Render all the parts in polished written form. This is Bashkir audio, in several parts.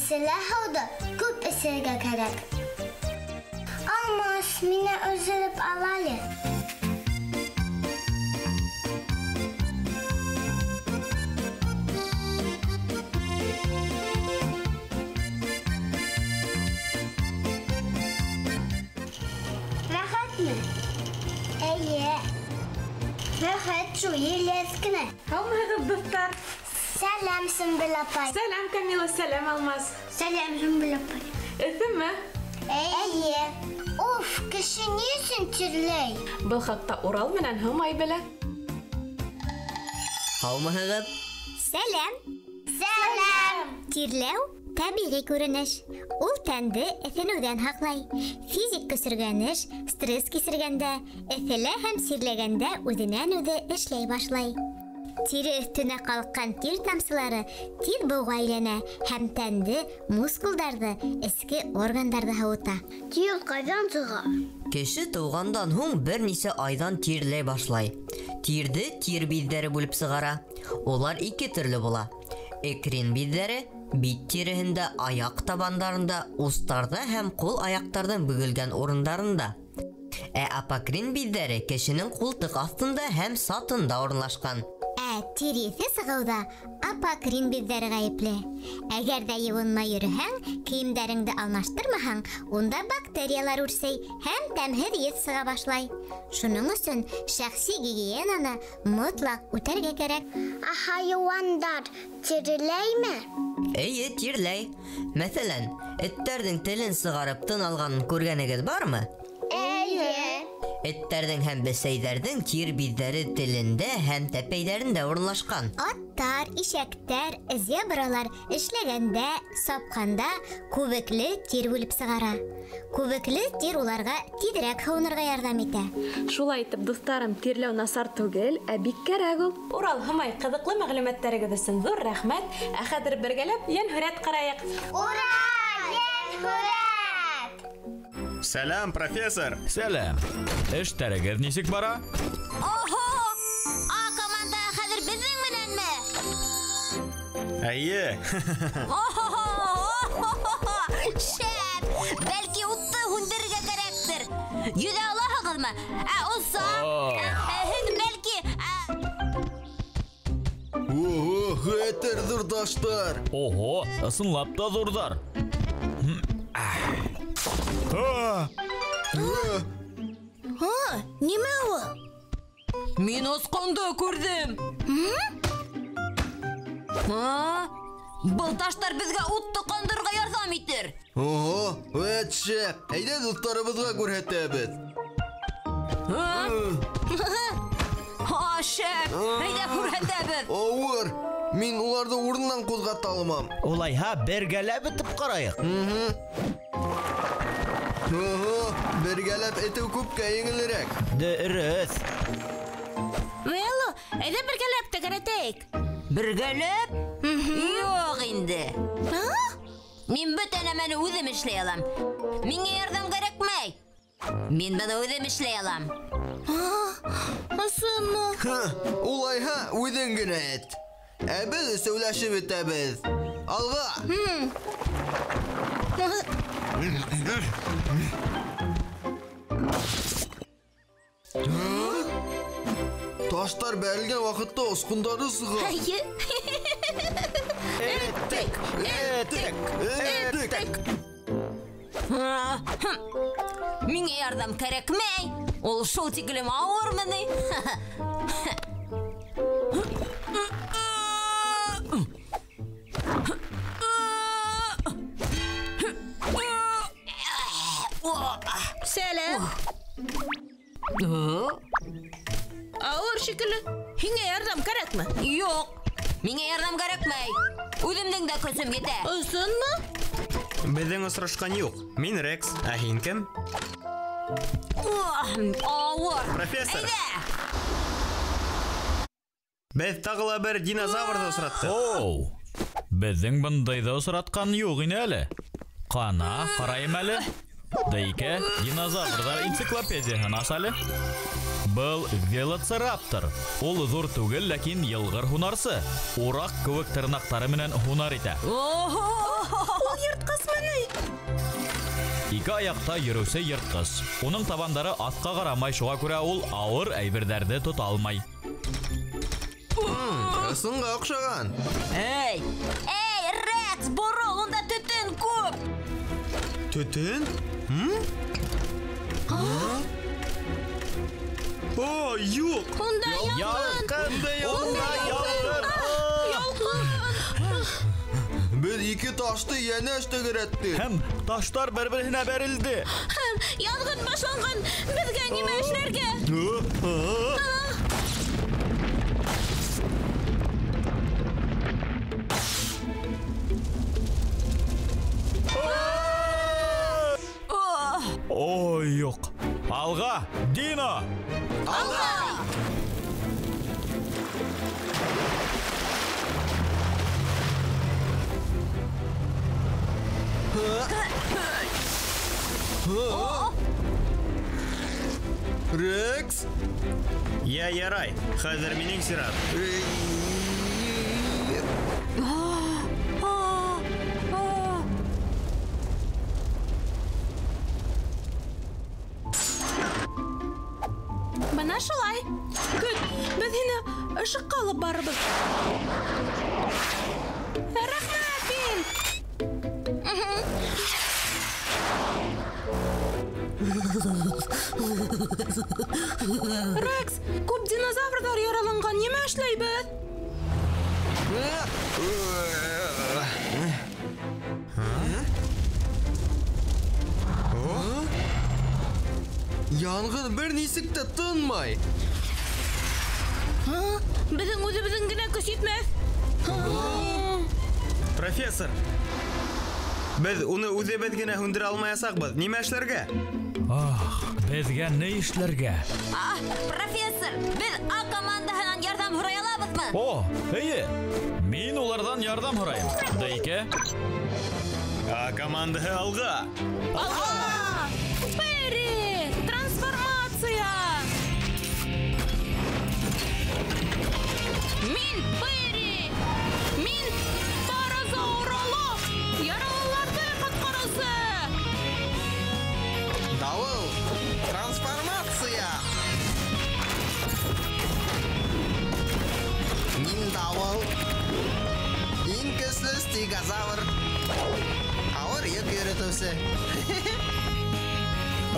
Эҫелә һыуҙы күп эсергә кәрәк. Алмаз, мине өҙөрөп ал әле. Рәхәтме? Эйе. Рәхәт шул, еләҫ кенә. Һаумыһығыҙ, дуҫтар. Сәләм, Сөмбөл апай. Сәләм, Камила, сәләм, Алмаз. Сәләм, Сөмбөл апай. Эҫеме? Эйе. Уф, кеше ни өсөн тирләй? Был хаҡта Урал менән Һомай белә. Һаумыһығыҙ? Сәләм. Сәләм. Тирләү тәбиғи күренеш. Ул тәнде эҫенеүҙән һаҡлай. Физик көсөргәнеш, стресс кисергәндә, эҫелә һәм сирләгәндә үҙенән-үҙе эшләй башлай. Тире өҫтөнә ҡалҡҡан тир тамсылары тиҙ быуға әйләнә һәм тәнде, мускулдарҙы, эске органдарҙы һыуыта. Тир ҡайҙан сыға? Кеше тыуғандан һуң бер нисә айҙан тирләй башлай. Тирҙе тир биҙҙәре бүлеп сығара. Улар ике төрлө була. Экрин биҙҙәре бит тиреһендә, аяҡ табандарында, устарҙа һәм ҡул аяҡтарҙың бөгөлгән урындарында. Ә апокрин биҙҙәре кешенең ҡултыҡ аҫтында һәм сатында урынлашҡан. Ә тир еҫе сығыуҙа апокрин биҙҙәре ғәйепле. Әгәр ҙә йыуынмай йөрөһәң, кейемдәреңде алмаштырмаһаң, унда бактериялар үрсей һәм тәмһеҙ еҫ сыға башлай. Шуның өсөн шәхси гигиенаны мотлаҡ үтәргә кәрәк. Ә хайуандар тирләйме? Эйе, тирләй. Мәҫәлән, эттәрҙең телен сығарып тын алғанын күргәнегеҙ бармы? Эйе. Эттәрҙең һәм бесәйҙәрҙең тир биҙҙәре телендә һәм тәпәйҙәрендә урынлашҡан. Аттар, ишәктәр, зебралар эшләгәндә, сапҡанда күбекле тир бүлеп сығара. Күбекле тир уларға тиҙерәк һыуынырға ярҙам итә. Шулай итеп, дуҫтарым, тирләү насар түгел, ә бик кәрәк ул. Урал, Һомай, ҡыҙыҡлы мәғлүмәттәрегеҙ өсөн ҙур рәхмәт. Ә хәҙер бергәләп йәнһүрәт ҡарайыҡ. Ура! Йәнһүрәт! Сәләм, профессор! Сәләм! Эштәрегеҙ нисек бара? Охо! А команда хәҙер беҙҙең менәнме? Эйе! Охо! Шәп! Бәлки утты һүндерергә кәрәктер. Йөҙә алаһығыҙмы? Ә оса? Ә һин бәлки, ә Ого, хәтәр ҙур таштар! Ого, ысынлап та ҙурҙар. Ха, нимә ул? Мин осҡондо күрҙем. Ха? Был таштар беҙгә утты ҡандырырға ярҙам итер. Ого, вәт шәп. Әйҙә дуҫтарыбыҙға күрһәтәбеҙ. Ха, шәп. Әйҙә күрһәтәбеҙ. Ауыр. Мин уларҙы урынынан ҡуҙғата алмам. Улайһа бергәләп итеп ҡарайыҡ. Ого, бергәләп итеү күпкә еңелерәк. Дөрөҫ. Вело, әйҙә бергәләп тәгәрәтәйек. Бергәләп? Юҡ инде. А? Мин бөтә нәмәне үҙем эшләй алам. Миңә ярҙам кәрәкмәй. Мин быны үҙем эшләй алам. Ысынмы? Ха, улайһа үҙең генә эт. Ә беҙ өсәүләшеп итәбеҙ. Алға! Таштар бәрелгән ваҡытта осҡондары сыға. Эйе. Эттек, эттек, эттек. Миңә ярҙам кәрәкмәй. Ул шул тиклем ауырмы ни? Сәләм. Ауыр шикелле. Һиңә ярҙам кәрәкме? Юҡ. Миңә ярҙам кәрәкмәй. Үҙемдең дә көсөм етә. Ысынмы? Беҙҙең осрашҡан юҡ. Мин Рекс, ә һин кем? Ауыр. Профессор. Әйҙә. Беҙ тағы ла бер динозаврҙы осраттыҡ. Оу! Беҙҙең бындайҙы осратҡан юҡ ине әле. Ҡана, ҡарайым әле. Дәйкә, динозаврҙар энциклопедияһын ас әле. Был велоцираптор. Ул ҙур түгел, ләкин йылғыр һунарсы. Ураҡ кеүек тырнаҡтары менән һунар итә. Ул йыртҡысмы ни? Ике аяҡта йөрөүсе йыртҡыс. Уның табандары аҫҡа ҡарамай, шуға күрә ул ауыр әйберҙәрҙе тота алмай. Ысынға оҡшаған. Эй, эй, Рекс, борол, унда төтөн күп. Төтөн? О, юҡ! Унда ялҡын! Унда ялҡын! Ялҡын! Беҙ ике ташты йәнәш тәгәрәттек. Һәм таштар бер-береһенә бәрелде. Һәм янғын башланған. Беҙгә нимә эшләргә? Ой, юҡ! Алға, Дино! Алға! Рекс? Я ярай, хәҙер минең сират. Бына шулай. Көт, беҙ һине ышыҡҡа алып барырбыҙ. Рәхмәт, Бин! Рекс, күп динозаврҙар яраланған. Нимә эшләйбеҙ? Янғын бер нисек тә тынмай. Беҙҙең үҙебеҙҙең генә көс етмәҫ. Профессор, беҙ уны үҙебеҙ генә һүндерә алмаясаҡбыҙ. Нимә эшләргә? Ах, беҙгә ни эшләргә? Профессор, беҙ А командаһынан ярҙам һорай алабыҙмы? О, эйе. Мин уларҙан ярҙам һорайым. Д2. А командаһы алға. Алға! Перри, трансформация! Мин Перри! Мин паразауролог! Яралыларҙы ҡотҡарыусы! Дауыл, трансформация! Мин Дауыл. Иң көслө стегозавр. Ауыр йөк йөрөтөүсе.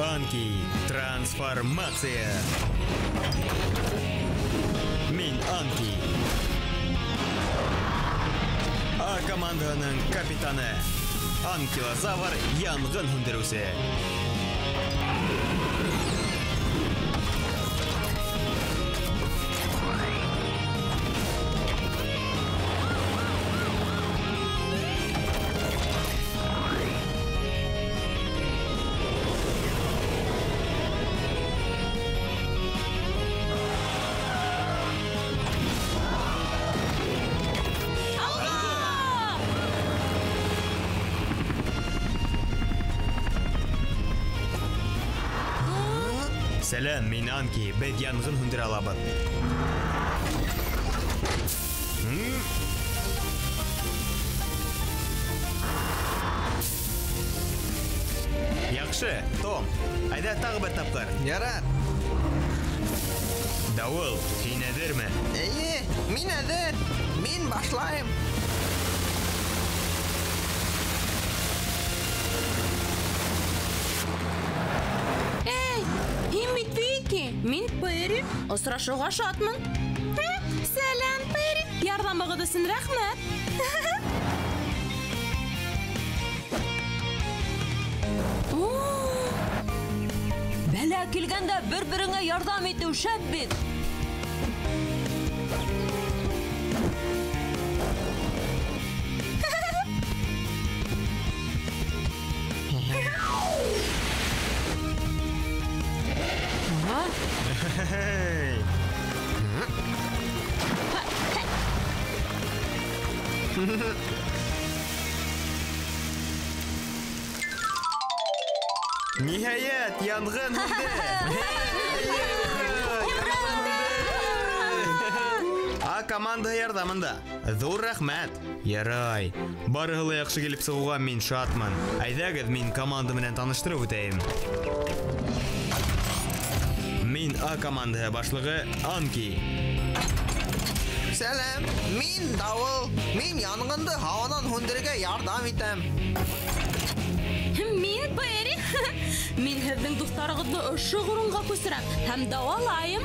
Анки, трансформация! Мин Анки. А командаһының капитаны. Анкилозавр янғын һүндереүсе. Сәләм, мин Анки, беҙ янғын һүндерә алабыҙ. Яҡшы, Том, әйҙә тағы бер тапҡыр. Ярар. Дауыл, һин әҙерме? Эйе, мин әҙер. Мин башлайым. Эй, һин бит Вики, мин Перри. Осрашыуға шатмын. Сәләм, Перри. Ярҙамығыҙ өсөн рәхмәт. Бәлә килгәндә бер-береңә ярҙам итеү шәп бит. Ниһайәт, янғын һүнде. А командаһы ярҙамында. Ҙур рәхмәт. Ярай. Барыһы ла яҡшы килеп сығыуға мин шатмын. Әйҙәгеҙ, мин команда менән таныштырып үтәйем. Мин А командаһы башлығы Анки. Сәләм, мин Дауыл. Мин янғынды һауанан һүндерергә ярҙам итәм. Мин Перри. Мин һеҙҙең дуҫтарығыҙҙы ошо урынға күсерәм һәм дауалайым.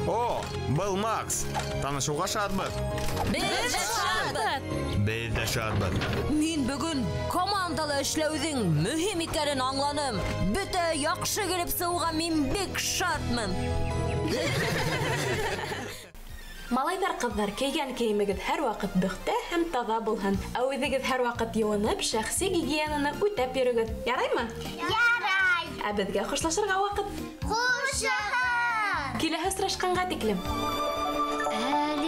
О, был Макс. Танышыуға шатбыҙ. Беҙ ҙә шатбыҙ. Беҙ ҙә шатбыҙ. Мин бөгөн командала эшләүҙең мөһим икәнен аңланым. Бөтә яҡшы килеп сығыуға мин бик шатмын. Малайҙар, ҡыҙҙар, кейгән кейемегеҙ һәр ваҡыт бөхтә һәм таҙа булһын. Ә үҙегеҙ һәр ваҡыт йыуынып, шәхси гигиенаны үтәп йөрөгөҙ. Яраймы? Ярай. Ә беҙгә хушлашырға ваҡыт. Хушығыҙ. Киләһе осрашҡанға тиклем. Әле